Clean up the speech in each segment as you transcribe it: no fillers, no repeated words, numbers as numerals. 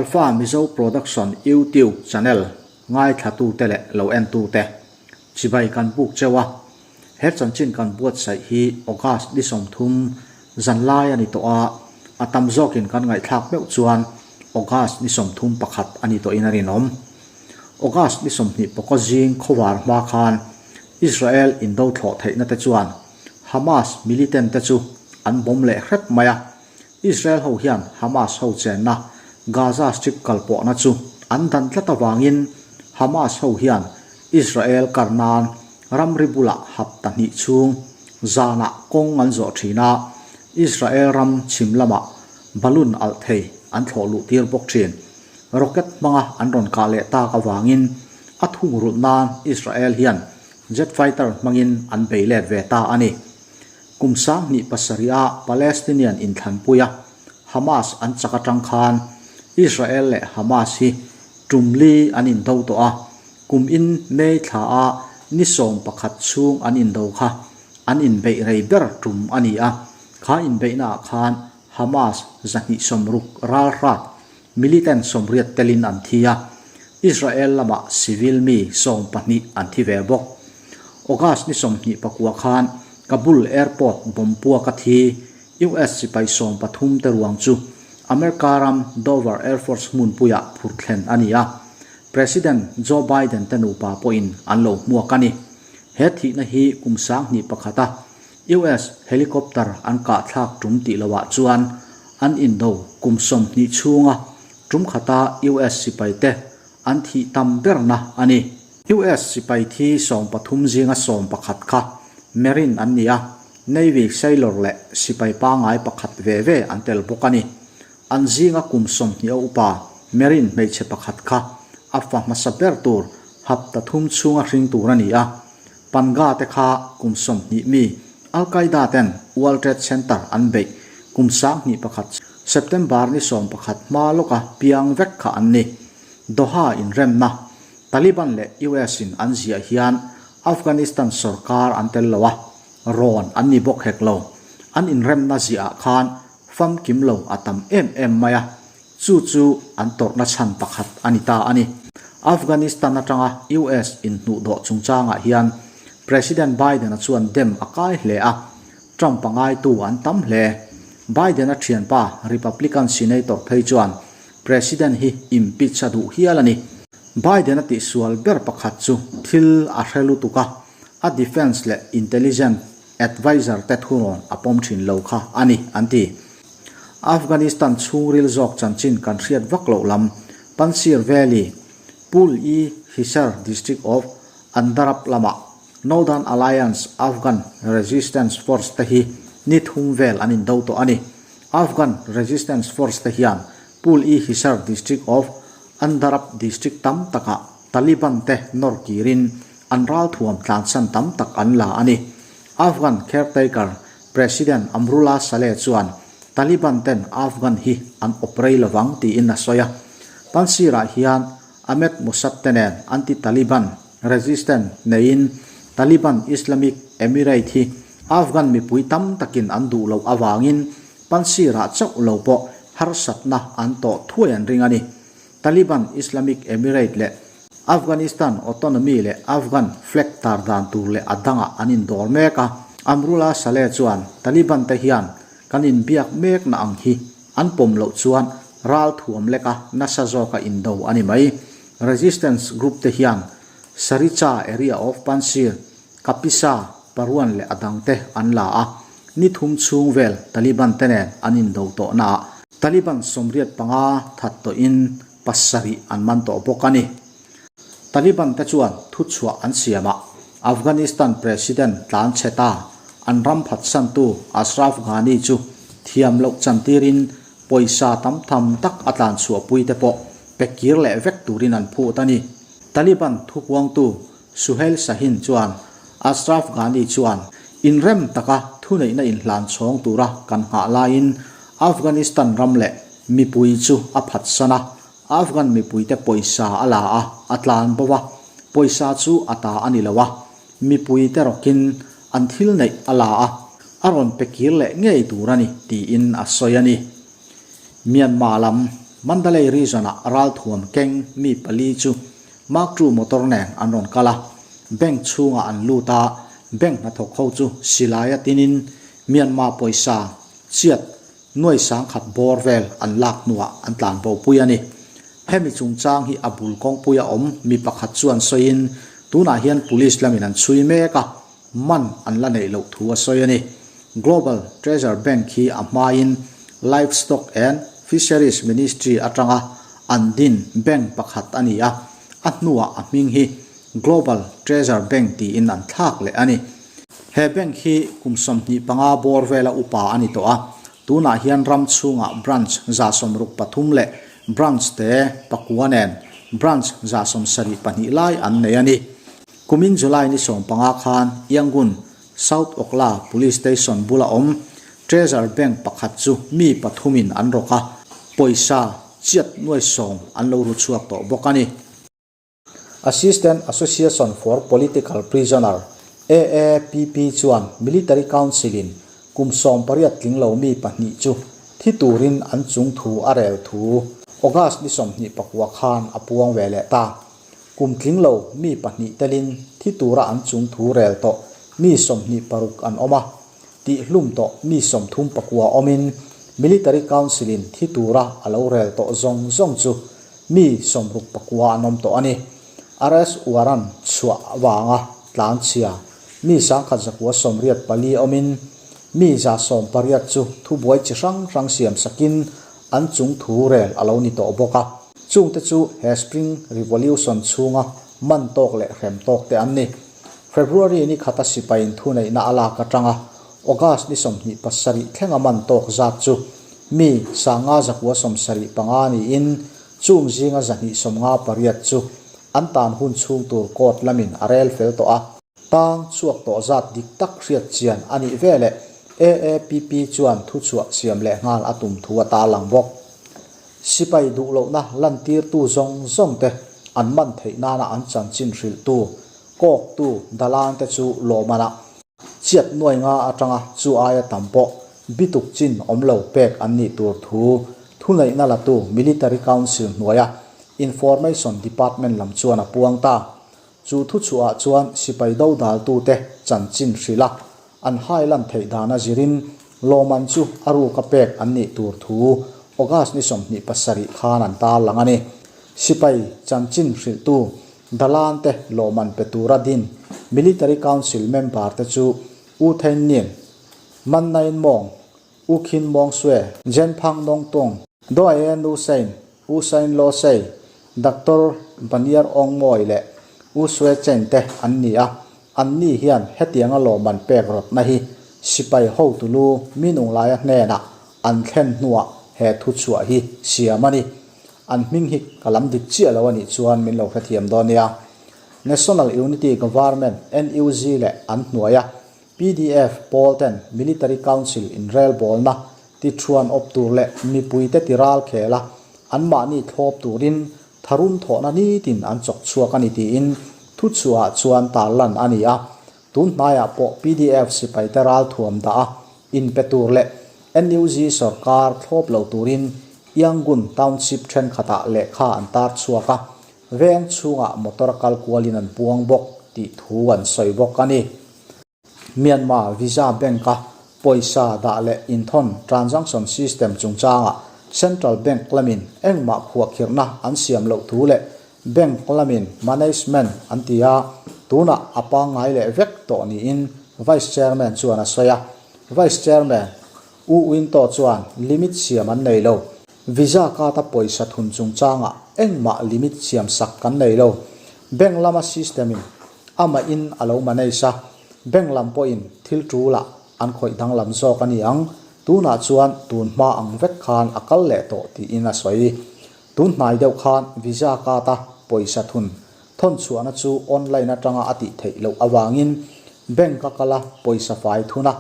Alpha Mizo Production YouTube channel ngaithlatute leh lo entute chibai kan buk cheu a. He chanchin kan buatsaih hi August ni 30 zanlai a ni tawh a, a tam zawkin kan ngaihthlak meuh chuan August ni 31 a ni tawhin a rinawm. August ni 24 zing khawvar hma khan Israel indo thlawh theihna te chuan Hamas militant te chu an bawm leh hrep mai a, Israel ho hian Hamas ho chenna Gaza Strip kalpawhna chu an dan tlat avangin Hamas ho hian Israel kar nan ramri bulah hapta hnih chhung zanah kawng an zawh thin a, Israel ram chhim lamah balloon alh thei an thlawh luh tir bawk thin. Rocket hmanga an rawn kah leh tak avangin a thungrulh nan Israel hian jet fighter hmangin an bei let ve ta a ni. Kum 2007 a Palestinian inthlanpuia Hamas an chak atang khan Israel leh Hamas hi tum li an indo tawh a, kum in May thla a ni 11 chhung an indo kha an inbeih rei ber tum a ni a, kha inbeihna ah khan Hamas 260 ralhrat militant 80 telin an thi a, Israel lamah civil mi 12 an thi ve bawk. August ni 29 khan Kabul airport bomb puak a thi, US sipai 13 te ruang chu America ram Dover Air Force hmunpuiah phur thlen a ni a, President Joe Biden te nupa pawhin an lo hmuak a ni. He thihna hi kum 2001 a US helicopter an kah thlak tum tih loah chuan an indo kum 20 chhunga tum khata US sipai te an thih tam berna a ni. US sipai thi 13 zinga 11 kha Marine an ni a, Navy sailor leh sipai pangai pakhat ve ve an tel bawk a ni. An zinga kum 20 a upa Marine hmeichhe pakhat kha a fa hmasa ber tur hapta thum chhunga hring tur a ni a. Panga te kha kum 20 mi Al-Qaeda ten World Trade Center an beih kum 2001 September ni 11 hma lawka piang vek kha an ni. Doha inremna Taliban leh US in an ziah hian Afghanistan sarkar an tel lo a, rawn an ni bawk hek lo. An inremna ziah ah khan famkim lo a tam em em mai a, chu chu an tawrhna chhan pakhat a ni ta a ni. Afghanistan atanga US inhnuhdawh chungchangah hian President Biden-a chuan dem a kai hle a, Trump a ngaitu an tam hle. Biden-a thianpa Republican Senator phei chuan President hi impeach a duh hial a ni. Biden-a tihsual ber pakhat chu thil a hre lutuk a, a defence leh intelligence adviser te thurawn a pawm thin lo kha a ni, an ti. Afghanistan chhungril zawk chanchin kan hriat vak loh lam Panjshir Valley, Pul-i-Hisar district of Andarab lamah Northern Alliance Afghan Resistance Force te hi ni thum vel an indo tawh a ni. Afghan Resistance Force te hian Pul-i-Hisar district of Andarab district tam takah Taliban te nawr kirin an ralthuam tlansan tam tak an la a ni. Afghan caretaker President Amrullah Saleh chuan Taliban ten Afghan hi an awp rei lovang tiin a sawi a. Panjshir-ah hian Ahmed Mussad te nen anti-Taliban resistance neiin Taliban Islamic Emirate hi Afghan mipui tam takin an duh loh avangin Panjshir-ah chauh lo pawh harsatna an tawh thuai an ring a ni. Taliban Islamic Emirate leh Afghanistan autonomy leh Afghan flag tar dan tur leh a dangah an indawr mek a. Amrullah Saleh chuan Taliban te hian kan inbiak mekna ang hi an pawm loh chuan ral thuam leka nasa zawka indo a ni mai. Resistance group te hian Saricha area of Panjshir, Kapisa, Parwan leh a dangte an la a, ni thum chhung vel Taliban te nen an indo tawh naah Taliban 85 that tawhin 7 an man tawh bawk a ni. Taliban te chuan thuchhuah an siamah Afghanistan President tlan chhe ta an ram phatsantu Ashraf Ghani chu thiam loh chantirin pawisa tam tham tak a tlan chhuahpui te pawh pe kir leh vek turin an phut a ni. Taliban thupuangtu Suhail Shaheen chuan Ashraf Ghani chuan inrem taka thuneihna inhlan chhawng tura kan nghah laiin Afghanistan ram leh mipui chu a phatsan a, Afghan mipuite pawisa a la a, a tlan bo a, pawisa chu a ta a ni lo a, mipuite rawkin an thil neih a la a, a rawn pe kir leh ngei tur a ni tiin a sawi a ni. Myanmar lam. Mandalay Region-ah ralthuam keng mi pali chu Mark ii motor nen an rawn kal a, bank chhungah an lut a, bank hnathawk ho chu silaia tinin Myanmar pawisa chiat nuai sangkhat bawr vel an lak hnuah an tlan bo pui a ni. Hemi chungchang hi a bul kawngpuia awm mi pakhat chuan sawiin tunah hian police lamin an chhui mek a, man an la neih loh thu a sawi a ni. Global Treasure Bank hi a hmain Livestock and Fisheries Ministry atanga an din bank pakhat a ni a, a hnuah a hming hi Global Treasure Bank tiin an thlak leh a ni. He bank hi kum 25 bawr vela upa a ni tawh a, tunah hian ram chhungah branch 63 leh branch te pakua nen branch 72 lai an nei a ni. Kumin July ni 15 khan Yangon, South Okla Police Station bula awm Treasure Bank pakhat chu mi pathumin an rawk a, pawisa chiat nuai sawm an lo ru chhuak tawh bawk a ni. Assistant Association for Political Prisoner, AAPP, chuan Military Council-in kum 18 tling lo mi pahnih chu thi turin an chung thu a rel thu August ni 29 khan a puang ve leh ta. Kum tling lo mi pahnih telin thi tura an chung thu rel tawh mi 26 an awm a, tihhlum tawh mi 39 awmin Military Council-in thi tura a lo rel tawh zawng zawng chu mi 69 an awm tawh a ni. Arrest warrant chhuah avanga tlanchhia mi 1184 awmin mi 180 chu thubuai chi hrang hrang siam sakin an chung thu rel a lo ni tawh bawk a. Chungte chu he Spring Revolution chhunga man tawk leh hrem tawk te an ni. February ni khata sipaiin thuneihna a lak atanga August ni 27 thlenga man tawk zat chu mi 575 niin chung zinga 258 chu an tan hun chhung tur court lamin a rel fel tawh a. Tang chhuak tawh zat dik tak hriat chian a nih veleh AAPP chuan thuchhuah siam leh nghal a tum thu a tarlang bawk. Sipai duh lohna lantirtu zawng zawng te an man theih nana an chanchin hrilhtu, kawktu, dalan te chu lawmana chiat nuai nga atanga chu aia tam pawh bituk chin awm lo pek an nih tur thu thuneihna latu Military Council hnuaia Information Department lam chuan a puang ta. Chu thuchhuah chuan sipai dodaltute chanchin hrilh a, an hailan theih dana zirin lawmman chu a ruka pek an nih tur thu August ni 27 khan an tarlang a ni. Sipai chanchin hrilhtu Dalan te lawmman pe tura din Military Council member te chu U Thein Nin, Man Nain Mawng, U Khin Mawng Swe, Jen Phang Nawng Tung, Doae Nu Sein, U Sain Law Sei, Doctor Baniar Aung Mawi leh U Swe Chen te an ni a, anni hian hetianga lawmman pek rawtna hi sipai hotu lu minung laia hnenah an thlen hnuah he thuchhuah hi siam a ni. An hming hi ka lam dik chiah lo a nih chuan min lo hrethiam dawn nia. National Unity Government, NUG, leh an hnuaia PDF pawl ten Military Council inrelbawlna tithuan awp tur leh mipuite ti ral khel a, anmahni thlawp turin tharum thawhna nitin an chawk chhuak a ni tiin thuchhuahah chuan tarlan a ni a. Tun hnaiah pawh PDF sipaite ral thuam dah a, inpe tur leh NUG sorkar thlawp lo turin Yangon Township thenkhatah lehkha an tar chhuak a, veng chhungah motor a kal kualin an puang bawk tih thu an sawi bawk a ni. Myanmar Visa Bank-a pawisa dah leh inthawn transaction system chungchangah Central Bank lamin engmah khuahkhirhna an siam loh thu leh bank lamin management an ti a, tunah a pangngai leh vek tawh niin Vice Chairman chuan a sawi a. Vice Chairman U Win Taw chuan limit siam an nei lo. Visa card-a pawisa thun chungchangah engmah limit siam sak kan nei lo. Bank lama system-in Amahin a lo manage a, bank lam pawhin thil tulah an khawih danglam zawk a ni ang, tunah chuan tun hma ang vek khan a kal leh tawh tiin a sawi. Tun hnai deuh khan Visa card-a pawisa thun thawn chhuahna chu online atanga a tih theih loh avangin bank a kal a pawisa fai thun a,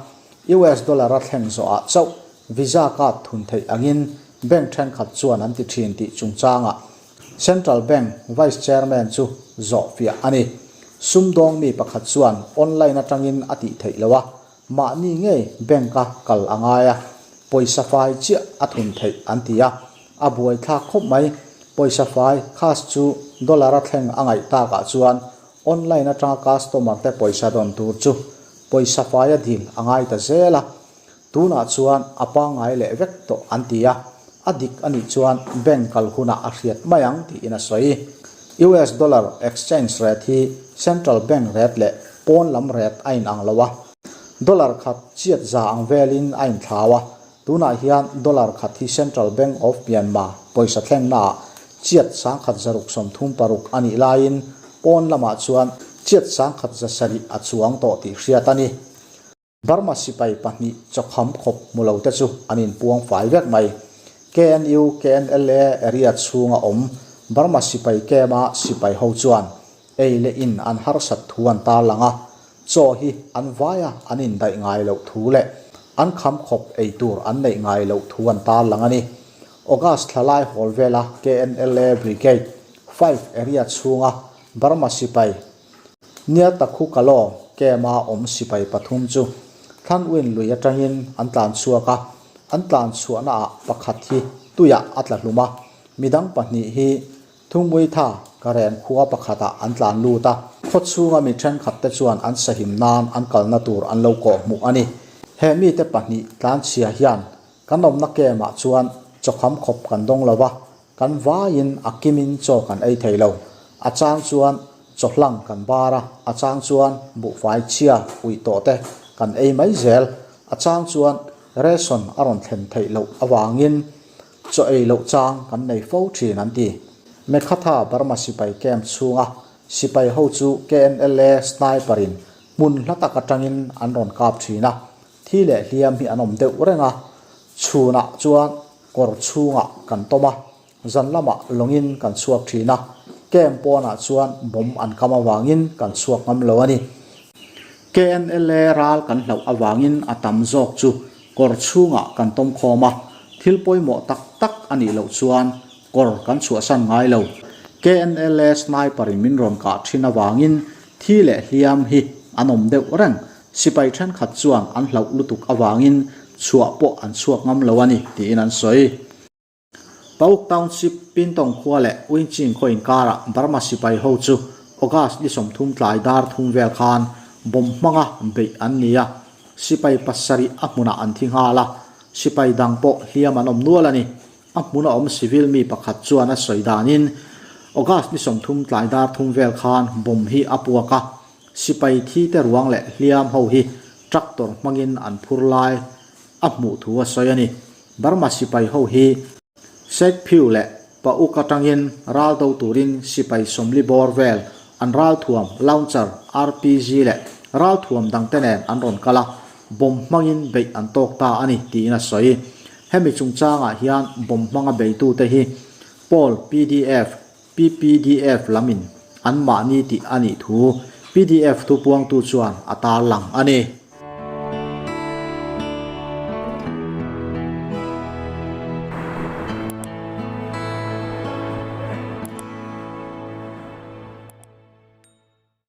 US dollar a thleng zawhah chauh Visa card thun theih angin bank thenkhat chuan an ti thin tih chungchangah Central Bank Vice Chairman chu zawh fiah a ni. Sumdawng mi pakhat chuan online atangin a tih theih loh a, mahni ngei bank-a kal a ngai a, pawisa fai chiah a thun theih an ti a. A buaithlak khawp mai. Pawisa fai, cash, chu dollar a thleng a ngaih takah chuan online atanga customer te pawisa dawn tur chu pawisa faia dil a ngai ta zel a. Tunah chuan a pangngai leh vek tawh an ti a, a dik a nih chuan bank kal hunah a hriat mai ang tiin a sawi. US dollar exchange rate hi central bank rate leh pawn lam rate a inang lo a, dollar khat chiat za ang velin a inthlau a, tunah hian dollar khat hi Central Bank of Myanmar pawisa thlengnaah chiat 1136 a nih laiin pawn lamah chuan chiat 1107 a chuang tawh tih hriat a ni. Burma sipai pahnih chawkham khawp hmu lo te chu an inpuang fai vek mai. KNU, KNLA area chhunga awm Burma sipai camp-a sipai ho chuan ei leh in an harsat thu an tarlang a, chaw hi an vaia an indaih ngai loh thu leh an kham khawp ei tur an neih ngai loh thu an tarlang a ni. August thla lai hawl vela KNLA Brigade Five area chhunga Burma sipai Nia Takhu Kalaw camp-a awm sipai pathum chu Thlanwin lui atangin an tlan chhuak a, an tlan chhuahnaah pakhat hi tuiah a tla hlum a, midang pahnih hi Thungmuitha Karen khua pakhatah an tlan lut a, khaw chhunga mi thenkhatte chuan an sahim nan an kalna tur an lo kawh hmuh a ni. He mite pahnih tlanchhia hian kan awmna camp-ah chuan chawkham khawp kan dawng lo va, Kan vaiin a kimin chaw kan ei thei lo. A chang chuan chaw hlang kan bar a, a chang chuan buhfai chhia uih tawh te kan ei mai zel. A chang chuan ration a rawn thlen theih loh avangin chaw ei loh chang kan nei fo thin an ti. Mekhatha Burma sipai camp chhunga sipai ho chu KNLA sniper in hmun hla tak atangin an rawn kap thin a, thi leh hliam hi an awm deuh reng a, chhunah chuan Kawr chhungah kan tawm a, zan lamah lawngin kan chhuak thin a, camp pawnah chuan bomb an kam avangin kan chhuak ngam lo a ni. KNLA ral kan hlauh avangin a tam zawk chu kawr chhungah kan tawm khawm a, thil pawimawh tak tak a nih loh chuan kawr kan chhuahsan ngai lo. KNLA sniper in min rawn kah thin avangin thi leh hliam hi an awm deuh reng. Sipai thenkhat chuan an hlauh lutuk avangin chhuah pawh an chhuak ngam lo a ni tiin an sawi. Pauk Township, Pintong khua leh Winching khaw inkarah Burma sipai ho chu August ni 30 tlai dar thum vel khan bomb hmanga beih an ni a, sipai pasarih a hmunah an thi nghal a, sipai dang pawh hliam an awm nual a ni. A hmuna awm civil mi pakhat chuan a sawi danin August ni 30 tlai dar thum vel khan bomb hi a puak a, Sipai thi te ruang leh hliam ho hi tractor hmangin an phur lai a hmuh thu a sawi a ni. Burma sipai ho hi Seikphiu leh Pauk atangin ral do turin sipai 40 bawr vel an ralthuam launcher, RPG leh ralthuam dangte nen an rawn kal a, bomb hmangin beih an tawk ta a ni tiin a sawi. Hemi chungchangah hian bomb hmanga beitute hi Pawl pdf, PPDF lamin anmahni tih a nih thu pdf thupuangtu chuan a tarlang a ni.